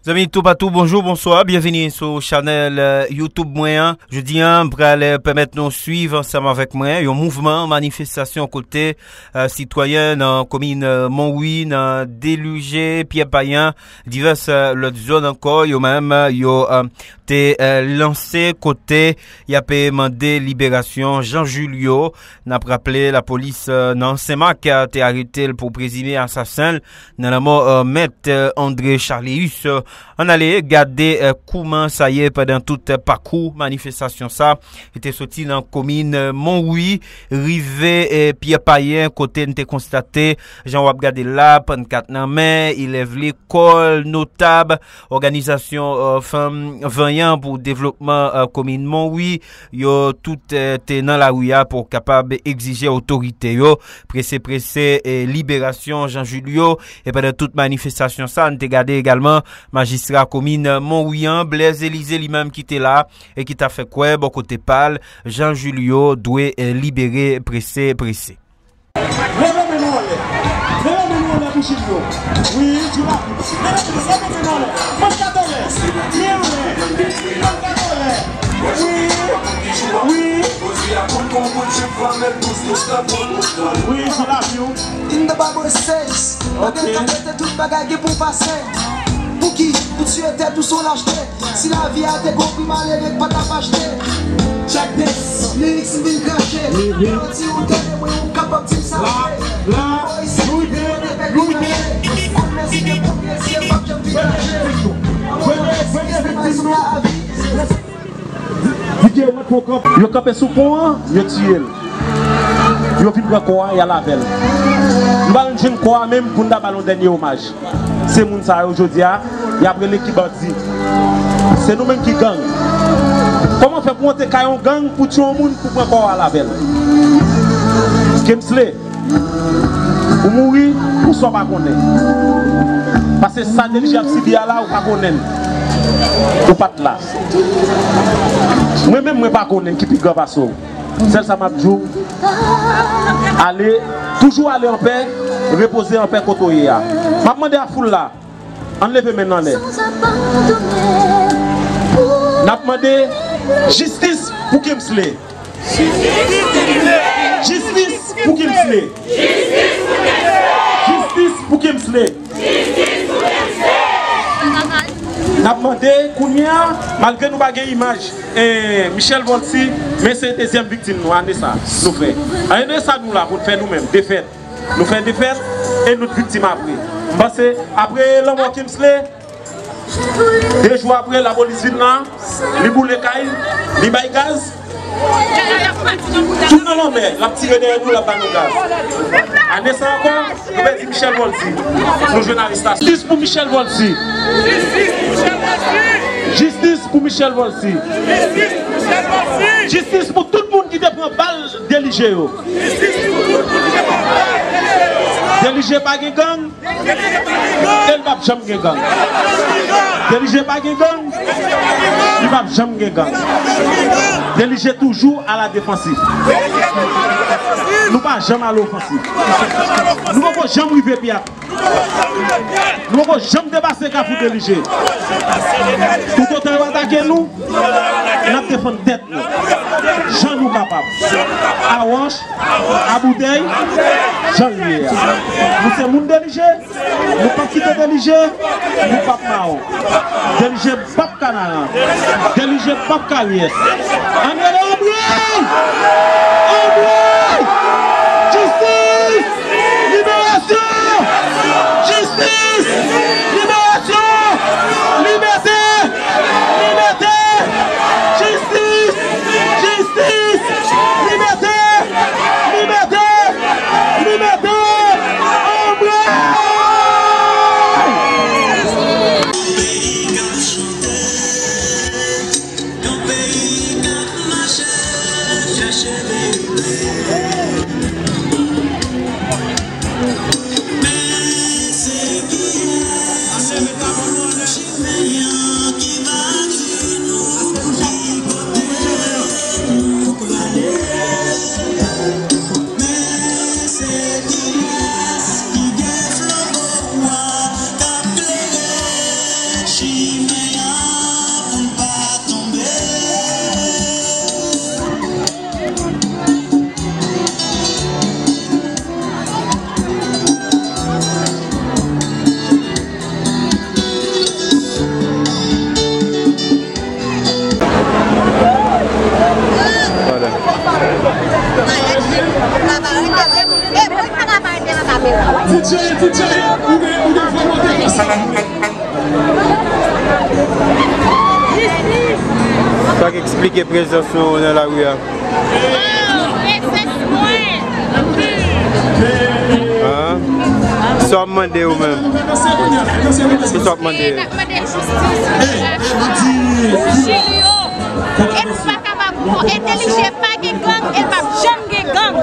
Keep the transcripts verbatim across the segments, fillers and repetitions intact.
Zanmi toupatou, bonjou, bonswa, byenvini sou chanèl, euh, YouTube mwen an. Jodi a, m pral, euh, pèmèt nou swiv ansanm avèk mwen yon mouvman, manifestasyon kote, euh, sitwayen nan komin, euh, Monwi, nan Delije, Pyè Payan, divès, euh, lòt zòn ankò, yo menm, euh, yo, euh, te, euh, lanse kote y ape mande liberasyon Jean Julio. N ap raple, lapolis, euh, nan Senmak, euh, te arete l pou prezime asasen l nan lanmò, euh, mèt, euh, André Charléus. Euh, ann ale gade, euh, kouman sa ye pandan tout, euh, pakou manifestasyon sa. Li te soti nan komin, euh, Monwi, rive, euh, Pyè Payen, kote n te konstate, jan w ap gade la, pannkat nan men, elèv lekòl, notab, òganizasyon, euh, fanm vanyan pou devlopman, euh, komin Monwi, yo tout, euh, te nan lari a pou kapab egzije otorite yo prese prese, eh, liberasyon Jean Julio. E pandan tout manifestasyon sa, n te gade egalman majistra komin Monwi an, Blaise Élisée, li menm ki te la e ki ta fè kwè bò kote pa l, Jean Julio dwe, eh, libere prese prese. Leve men nou anlè. Leve men nou anlè pou Julio. Wi, di la. Leve men nou, leve men nou anlè. Pannkat anlè. Pye anlè. Pannkat anlè. Wi. Wi. Wi, di la, wi. M nan Barbara Sales. Mwen gen tan mete tout bagay gen pou pase. Pouki ou tiye tèt ou se yon lachte? Si lavi a te gon pri malere k pa t ap achte. Check this. Lyrics m vin krache. Mwen di ou tande mwen ou kapab di m sa vre. La, la, nou rive, nou rive. Konn mèsi ke pwomye zye m p ap janm vin kache. Mwen mèsi ke se pa yon lavi. Yo kanpe sou pon an, yo tiye l. Yo vin pran kò a, y al avè l. Nou pa jwenn kò a menm pou n ta ba l yon dènye omaj. Se moun sa yo jodi a, y ap rele ki bandi. Se nou menm ki gang. Kòman fè pou w antre kay yon gang pou tiye yon moun pou pran kò a al avè l? Kemsley, ou mouri pou sa w pa konnen. Paske sa Delije ap sibi a la, ou pa konnen l. Ou pa t la. Mwen menm, mwen pa konnen ki pi gran pase w. Sèl sa m ap di w, ale, toujou ale anpè, repoze anpè kote w ye a. M ap mande a foul la, ann leve men n anlè. N ap mande jistis pou Kemsley. Jistis pou Kemsley. Jistis pou Kemsley. N ap mande kounye a, malgre nou pa gen imaj, eh, Michel Volcy, men se dezyèm viktim nou, ane sa, nou fè. Ane sa nou la pou n fè nou menm, defèt. Nou fè defèt, e nou t viktim apre. M panse, apre lanmò Kemsley, de jou apre, lapolis vin la, li boule kay, li bay gaz. Tout nan lanmè, l ap tire dèyè nou, l ap ba nou gaz. Ane sa ankò, nou pèdi Michel Volcy. Nou jwenn arestasyon. Jistis pou Michel Volcy. Jistis pou Michel Volcy. Jistis pou tout moun ki te pran bal Delije yo. Delije pa gen gang. E l p ap janm gen gang. Delije pa gen gang. Li p ap janm gen gang. Delije toujou a la defansiv. Nou pa janm al ofansif. Nou poko janm rive Pyat. Nou poko janm depase Kafou Delije. Toutotan yo atake nou, n ap defann tèt nou. Jan nou kapab. A wòch, a boutèy, jan l ye a. Nou se moun Delije, nou p ap kite Delije, nou p ap mawon. Delije p ap kanaran. Delije p ap karyès. Ann rele anmwey! Anmwey! Jistis! Liberasyon! Jistis! Liberasyon! Libète! Libète! Jistis! Jistis! Libète! Libète! Libète! Anmwey! Yon peyi k ap mache Sa k eksplike prezans nou nan lari a. An? Sa w ap mande ou menm? Ki sa w ap mande? N ap mande jistis pou Julio. E nou pa kapab bon, e Delijè pa gen gang, e l p ap janm gen gang.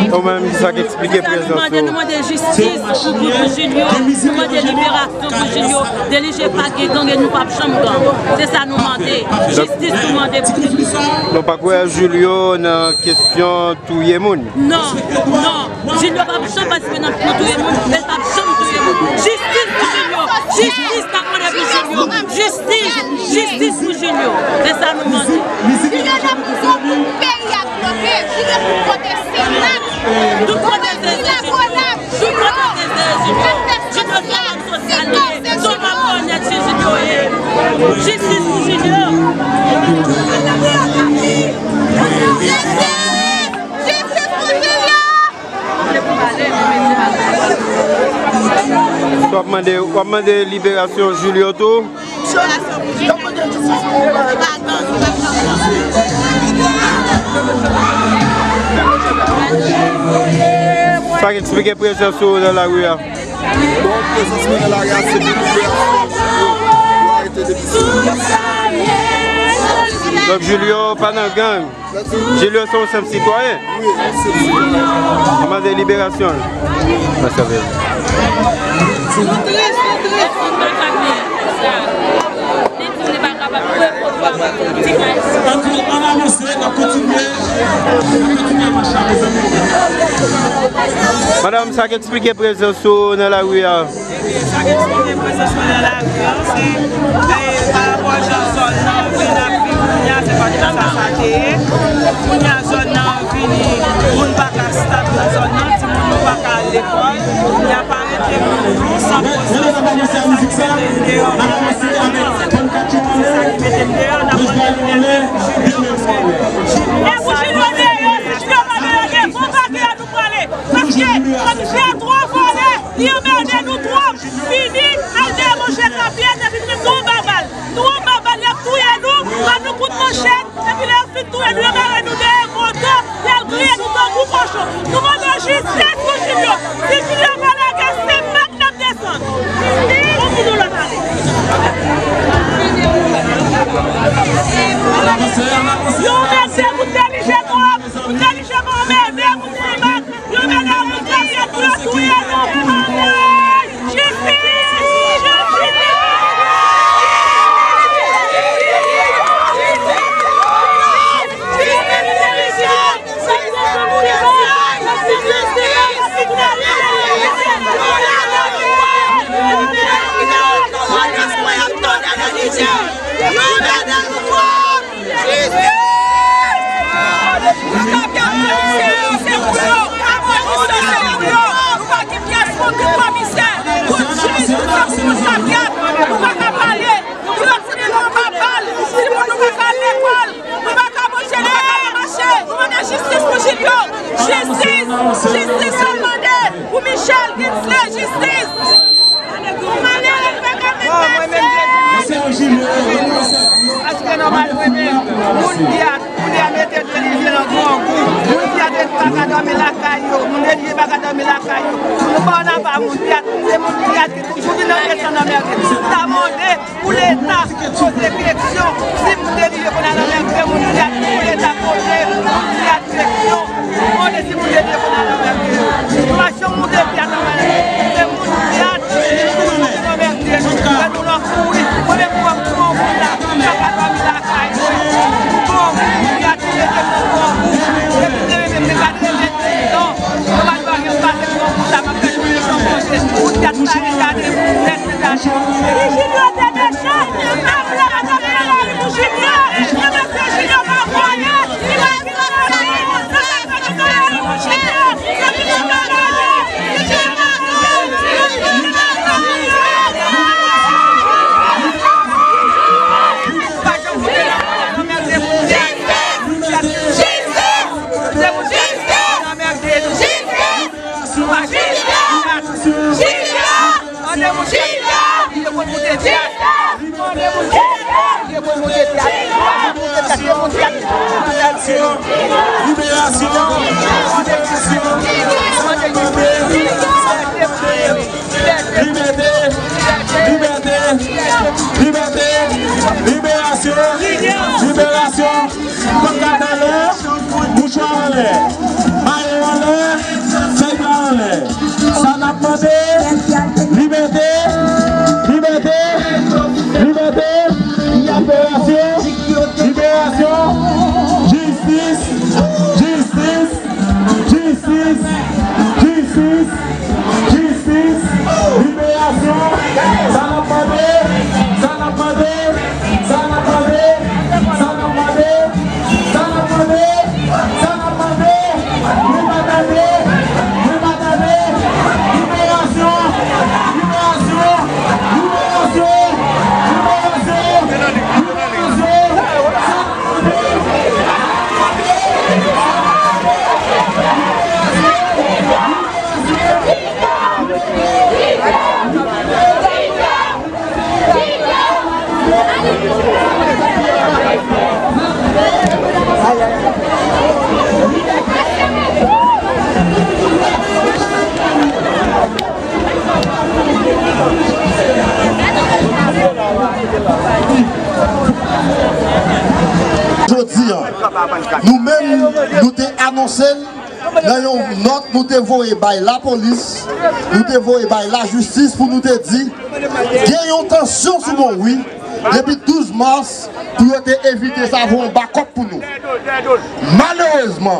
Ou menm, ki sa k eksplike prezans ou? Nou mande, nou mande jistis pou, pou, pou Julio. Nou mande liberasyon pou Julio. Delijè pa gen gang e nou p ap janm gang. Se sa nou mande. Jistis nou mande pou Julio. Nou pa kwè Julio nan kesyon touye moun? Non, non. Julio p ap janm patisipe nan, nan touye moun. E l p ap janm touye moun. Jistis pou Julio. Jistis n ap mande pou Julio. Jistis. Jistis pou Julio. Se sa nou mande. Julio nan prizon pou peyi a bloke. Julio pou kote Senat. Tout kote se Julio. Tout kote se Julio. Julio se yon sosyal li ye. Se yon malonèt se Julio ye. Jistis pou Julio. Jistis! Jistis pou Julio! W ap mande, w ap mande liberasyon Julio tou? Sa k eksplike prezans ou nan lari a? Bon, prezans mwen nan lari a se pou liberasyon Julio. Yo arete depi semèn pase. Donk Julio pa nan gang. Julio se yon senp sitwayen. Wi, yon senp sitwayen. Li mande liberasyon l. Mèsi anpil. Nou tris, nou tris. Li di li pa kapab. Ann, ann avanse, n ap kontinye. N ap kontinye mach la, mezanmi. Madanm, sa k eksplike prezans ou nan lari a? Sa k eksplike prezans mwen nan lari a, se, e, parapò jan zòn nan vin ap viv kounye a, se pa t konsa sa te ye. Kounye a, zòn nan vini, moun pa ka stab nan zòn nan, timoun yo pa ka al lekòl. Kounye a, pa rete moun san pwoteksyon, se sa ki mete m deyò nan lari a. Se sa ki mete m deyò, n ap mande libere Julio, paske Julio sa yo. E pou Julio deyò, si Julio pa deyò, gen bon pake a nou prale. Paske komisè a twò vòlè, li anmède nou twòp. Fini, al dèyè manchèt la pyès, epi nou anba bal. Nou anba bal, y ap touye nou, ban nou kout manchèt, epi lè yo fin touye nou, yo bare nou dèyè moto, y al griye nou tankou kochon. Nou mande jistis pou Julio. Si Julio pa lage, se mak n ap desann. Bon, pou nou lòt ane. Yo mèt se pou Delijè twòp. Pou Delijè pa anmède moun. Yo mèt nan moun kase pou yo touye nou. Jistis! Jistis! Jistis! Jistis! Mafiya se pou yo! Abolisi se pou yo! Nou pa gen pyès pou tout komisè! Tout jij, tout sa pou nou sa pyès! Nou pa ka pale! Yo fout nou anba bal! Timoun nou pa ka al lekòl! Nou pa ka manje, nou pa ka al mache! Nou mande jistis pou Julio! Jistis! Jistis n ap mande! Pou Michel Kinsley, jistis! Paske nòmal mwen menm, moun pyat, moun ya mete Delijè nan grangou, moun pyat pa ka dòmi lakay yo, moun Delijè pa ka dòmi lakay yo. Nou pa ann apa moun pyat, se moun pyat ki toujou vin nan peyi an anmède. N ta mande pou Leta poze keksyon, si moun Delijè konn al anmède moun pyat, pou Leta poze moun pyat keksyon. Mande si moun Delijè konn al anmède yo. Nou pa janm moute pyat anmède. Se moun pyat ki anmède nou. Lè nou nan kouri, premye kou w ap pran moun la, sa pa dòmi lakay. Pran moun pyat ki mete moun grangou. Epi se menm men gade lè prizon. Nou pa dwa gen pase pran moun la, m ap fè tout jan manje. Moun pyat sa, li gade, lè se ta. Liberasyon! Liberasyon! Liberasyon! Liberasyon! Libète! Libète! Libète! Libète! Liberasyon! Liberasyon! Pankat anlè, mouchwa anlè, mayo anlè, fèy blan anlè. Sa n ap mande, libète, libète, libète, liberasyon, liberasyon, jistis, jistis, jistis, jistis, jistis, liberasyon. Sa n ap mande, sa n ap mande, sa n ap mande, sa n ap mande, sa n ap mande, sa n ap mande. Mwen pa tande, mwen pa tande. Liberasyon, liberasyon, liberasyon, liberasyon, liberasyon. Sa n ap mande, sa n ap mande, sa n ap mande. Jodi a, nou menm, nou te anonse l nan yon nòt nou te voye bay lapolis, nou te voye bay lajistis pou nou te di, gen yon tansyon sou Mont Wi depi douz mas pou yo te evite sa voye yon bakòp pou nou. Malerezman,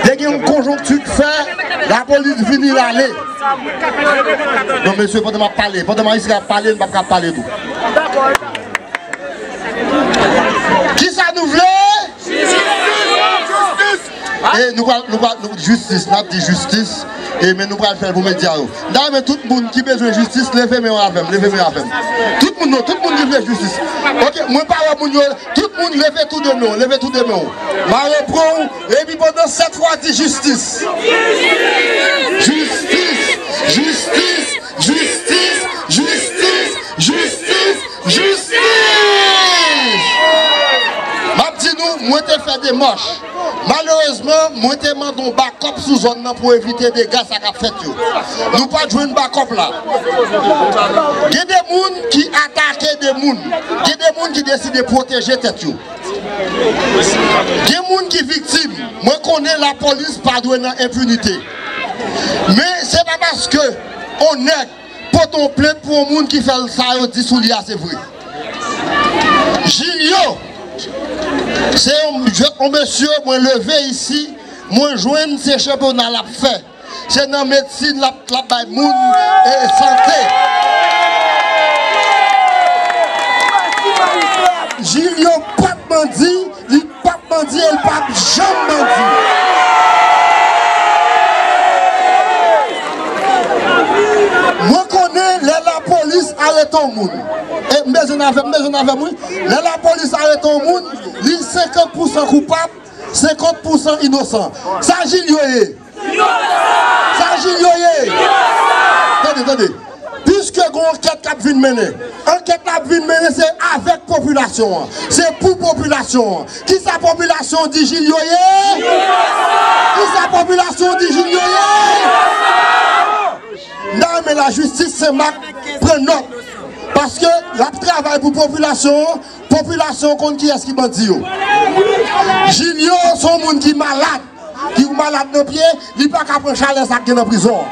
te gen yon konjonkti k fè lapolis vini l ale. Non, mesye, pandan m ap pale, pandan majistra ap pale, m p ap ka pale tou. Kisa nou vle? E nou pral, nou pral, nou, jistis, n ap di jistis, e men nou pral fè l pou medya yo. M ta renmen tout moun ki bezwen jistis, leve men w avè m, leve men w avè m. Tout moun, non, tout moun ki vle jistis. Ok, mwen pa wè moun yo, tout moun leve tou de men w, leve tou de men w. Mare pran w, epi pandan sèt fwa di jistis. Jistis, jistis, jistis, jistis, jistis. Jistis! M ap di nou, mwen te fè demach. Malerezman, mwen te mande yon bakòp sou zòn nan pou evite dega sa k ap fèt yo. Nou pa t jwenn bakòp la. Gen de moun ki atake de moun. Gen de moun ki deside pwoteje tèt yo. Gen moun ki viktim. Mwen konnen lapolis pa dwe nan enpinite. Men se pa paske on nèg pote yon plent pou yon moun ki fè l sa yo di sou li a se vre. Jilyo, se yon jèn, yon mesye mwen leve isi, mwen jwenn se chanpyona l ap fè. Se nan medsin l ap, l ap bay moun e sante. Jilyo pa t bandi, li p ap bandi e l p ap janm bandi. Mwen konnen lè lapolis arete yon moun, e m bezwen avè m, m bezwen avè m, wi. Lè lapolis arete yon moun, li senkant pousan koupab, senkant pousan inosan. Sa Jilyo ye? Sa Jilyo ye? Tande, tande. Piske gen yon ankèt k ap vin mennen. Ankèt la ap vin mennen se avèk popilasyon an. Se pou popilasyon an. Kisa popilasyon di Jilyo ye? Kisa popilasyon di Jilyo ye? M ta renmen lajistis Senmak pran nòt. Paske l ap travay pou popilasyon an. Popilasyon konn kiyès ki bandi yo. Jilyo se yon moun ki malad, ki malad nan pye, li pa ka pran chalè sa k gen nan prizon an.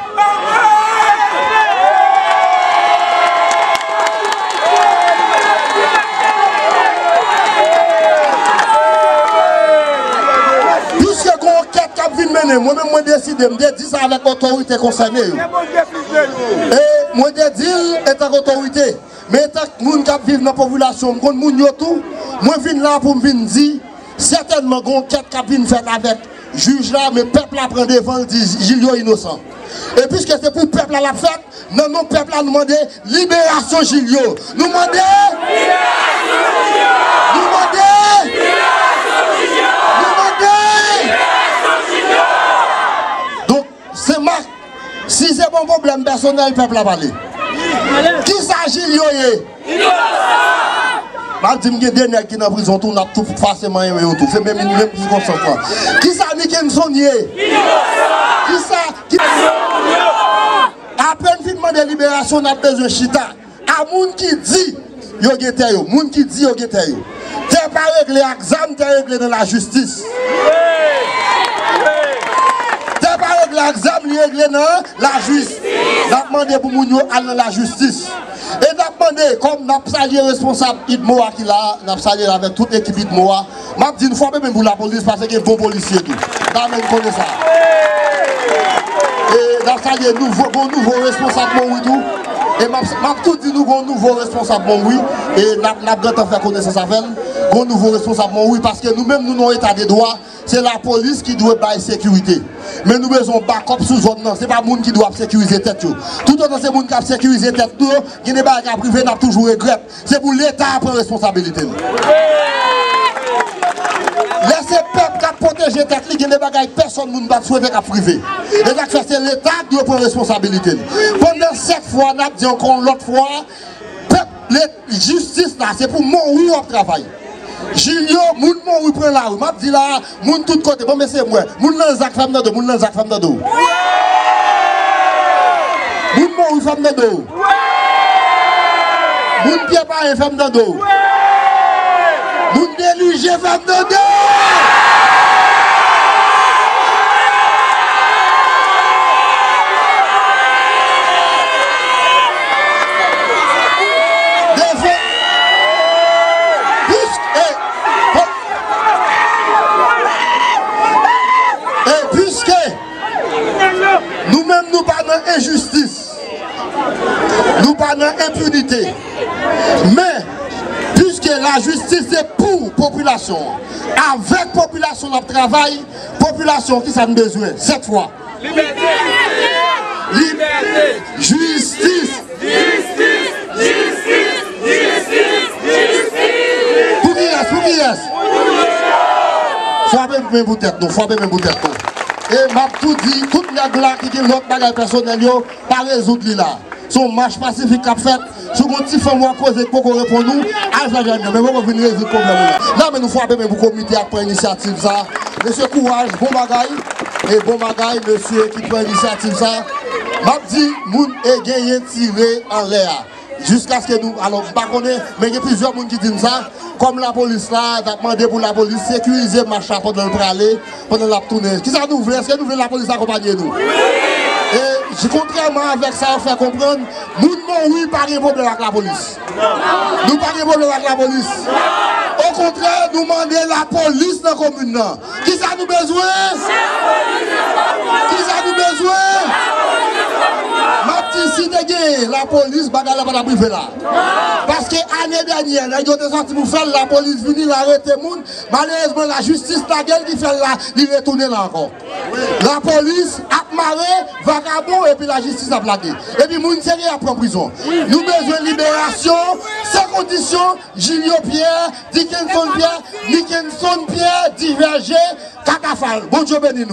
Piske gen yon ankèt k ap vin mennen, mwen menm mwen deside, m te di sa avèk otorite konsène yo. E mwen te di l, etan k otorite, men etan k moun k ap viv nan popilasyon, m konn moun yo tou, mwen vin la pou m vin di, sètènman, gen yon ankèt k ap vin fèt avèk jij la, men pèp la pran devan l, di Jilyo inosan. E piske se pou pèp la l ap fèt, nan non pèp la, nou mande liberasyon Jilyo. Nou mande! Nou mande! Nou mande! Donk, Senmak, si se bon pwoblèm pèsonèl, pèp la pale. Kisa Jilyo ye? M ap di m gen de nèg ki nan prizon tou, n ap tou fase manyen yo tou. Se menm, menm sikonstans lan. Kisa Nickenson ye? Kisa? Ki... Apre n fin mande liberasyon, n ap bezwen chita. A moun ki di yo gen tè yo, moun ki di yo gen tè yo. Tè pa regle ak zam, tè regle nan lajistis. Tè pa regle ak zam, li regle nan lajistis. N ap mande pou moun yo al nan lajistis. E n ap mande, kòm n ap salye responsab UDMO a ki la a, n ap salye l avèk tout ekip UDMO a. M ap di n fwape men pou lapolis, paske gen bon polisye tou. N a menm konnen sa. E n ap salye nouvo, gon nouvo responsab Monwi tou. E m ap, m ap tou di nou gon nouvo responsab Monwi. E n ap, n ap gentan fè konesans avè l. Gon nouvo responsab Monwi, paske nou menm nou nan yon eta de dwa. Se lapolis ki dwe bay sekirite. Men nou bezwen yon bakòp sou zòn nan. Se pa moun ki dwe ap sekirize tèt yo. Toutotan se moun k ap sekirize tèt yo, gen de bagay k ap rive, n ap toujou regrèt. Se pou Leta a pran responsabilite l. Lè se pèp k ap pwoteje tèt li, gen de bagay pèsonn moun pa t swete k ap rive. E sa k fè se Leta k dwe pran responsabilite l. Pandan sèt fwa, n ap di ankò yon lòt fwa, pèp, le, jistis la, se pou Monwi w ap travay. Jilyo, moun Monwi pran lari. M ap di la, moun tout kote. Bon, mesye, m wè. Moun Lanzak fè m tande w. Moun Lanzak fè m tande w. Moun Monwi fè m tande w. Moun Pyè Payen fè m tande w. Moun Delije fè m tande w. Devan. Plis, e, e piske nou menm nou pa nan enjistis, nou pa nan enpinite, men piske lajistis se pou popilasyon an, avèk popilasyon n ap travay, popilasyon ki sa n bezwen? Sèt fwa. Libète! Libète! Jistis! Jistis! Jistis! Jistis! Jistis! Pou kiyès? Pou kiyès? Fwape men pou tèt nou, fwape men pou tèt nou. E m ap tou di, tout nèg la ki gen lòt bagay pèsonèl yo, pa rezoud li la. Se yon mach pasifik k ap fèt. Si w gen yon ti fanm w ap koze ki poko reponn ou, al fè jèn nan, men poko vin rezoud pwoblèm ou la. La, men nou fwape men pou komite a k pran inisyativ sa. Mesye, kouraj, bon bagay. E bon bagay, mesye ki pran inisyativ sa. M ap di, moun e genyen tire anlè a. Jiskaske nou, alò, m pa konnen, men gen plizyè moun ki di m sa. Kòm lapolis la, n ap mande pou lapolis sekirize mach la pandan l prale, pandan l ap tounen. Kisa nou vle? Èske nou vle lapolis akonpanye nou? E, j-, kontrèman avèk sa yo fè konprann, moun Monwi pa gen pwoblèm ak lapolis. Nou pa gen pwoblèm ak lapolis. Okontrè, nou mande lapolis nan komin nan. Kisa nou bezwen? Kisa nou bezwen? M ap di, si te gen lapolis, bagay la pa t ap rive la. Paske ane dènyè, nèg yo te sòti pou fè l, lapolis vini, l arete moun. Malerezman, lajistis lage l ki fè l la, li retounen la ankò. Lapolis ap mare vakabon epi lajistis ap lage. Epi moun serye ap pran prizon. Nou bezwen liberasyon san kondisyon Jilyo Pyè, Dickenson Pyè, Nickenson Pyè, Divèje, Katafal. Bondye beni nou.